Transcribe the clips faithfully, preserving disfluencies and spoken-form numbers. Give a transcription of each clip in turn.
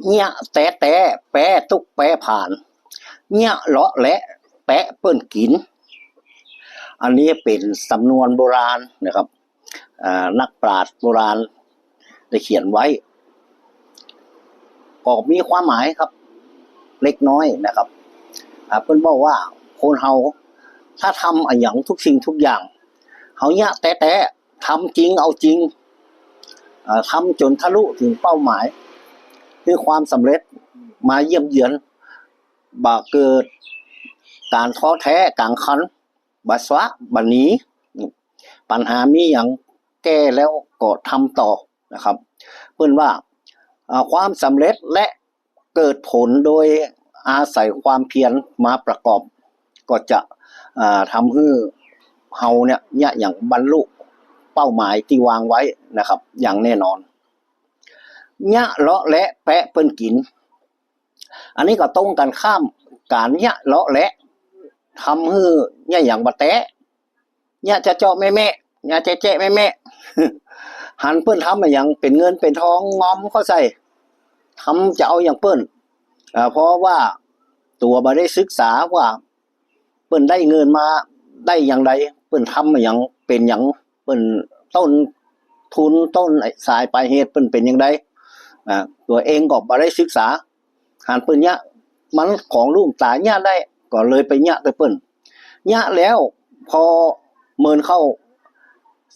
เยียะแต๊ๆ แป๊ตุ๊กแป๊ผาน เยียะเลาะแหละแปะเปิ้นกิ๋น อันนี้เป๋นสำนวนโบราณนะครับ อ่า นักปราชญ์โบราณได้เขียนไว้ ก็มีความหมายครับ เล็กน้อยนะครับ อ่า เปิ้นบอกว่าคนเฮาถ้าทำอะหยังทุกสิ่งทุกอย่าง เฮาเยียะแต๊ๆ ทำจริงเอาจริง อ่า ทำจ๋นทะลุเถิงเป้าหมาย หื้อความสำเร็จมาเยี่ยมเยือน บ่เกิดก๋านท้อแท้ก๋างคัน บ่สะ บ่หนี ปัญหามีหยังแก้แล้วก็ทำต่อนะครับ เปิ้นว่า อ่า ความสำเร็จและเกิดผลโดยอาศัยความเพียรมาประกอบ ก็จะ อ่า ทำหื้อเฮาเนี่ย เยียะหยังบรรลุเป้าหมายตี้วางไว้นะครับ อย่างแน่นอน เยียะเลาะแหละแปะเปิ้นกิ๋น อันนี้ก็ตรงกันข้าม ก๋านเยียะเลาะแหละ ทำหื้อเยียะหยังบ่แต๊ เยียะเจาะๆ แมะๆ เยียะแจ๊ะๆ แมะๆ หันเปิ้นทำอะหยังเป๋นเงินเป๋นทองงอมเข้าใส่ ทำจะเอาอย่างเปิ้น อ่า เพราะว่าตั๋วบ่ได้ศึกษาว่า เปิ้นได้เงินมาได้อย่างใด เปิ้นทำอะหยังเป๋นหยัง เปิ้นต้นทุนต้นสายปลายเหตุเปิ้นเป๋นอย่างใด อ่า ตั๋วเองก็บ่ได้ศึกษา หันเปิ้นเยียะ มันของลูกต๋าเยียะได้ ก็เลยไปเยียะตวยเปิ้น เยียะแล้ว พอเมินเข้า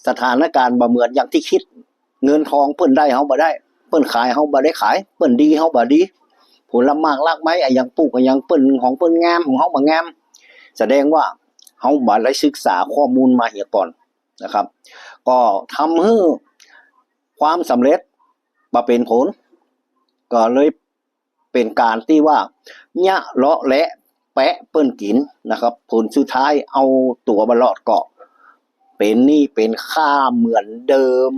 สถานการณ์บ่เหมือนอย่างตี้คิด เงินทองเปิ้นได้เฮาบ่ได้ เปิ้นขายเฮาบ่ได้ขาย เปิ้นดีเฮาบ่ดี ผลหมากรากไม้อะหยังปลูกอะหยังเปิ้นของเปิ้นงาม ของเฮาบ่งาม แสดงว่าเฮาบ่ได้ศึกษาข้อมูลมาเหียก่อนนะครับ ก็ทำหื้อความสำเร็จบ่เป๋นผล ก็เลยเป๋นก๋านตี้ว่า เยียะเลาะแหละแปะเปิ้นกิ๋นนะครับ ผลสุดท้ายเอาตั๋วบ่รอดก็เป๋นหนี้เป๋นค่าเหมือนเดิม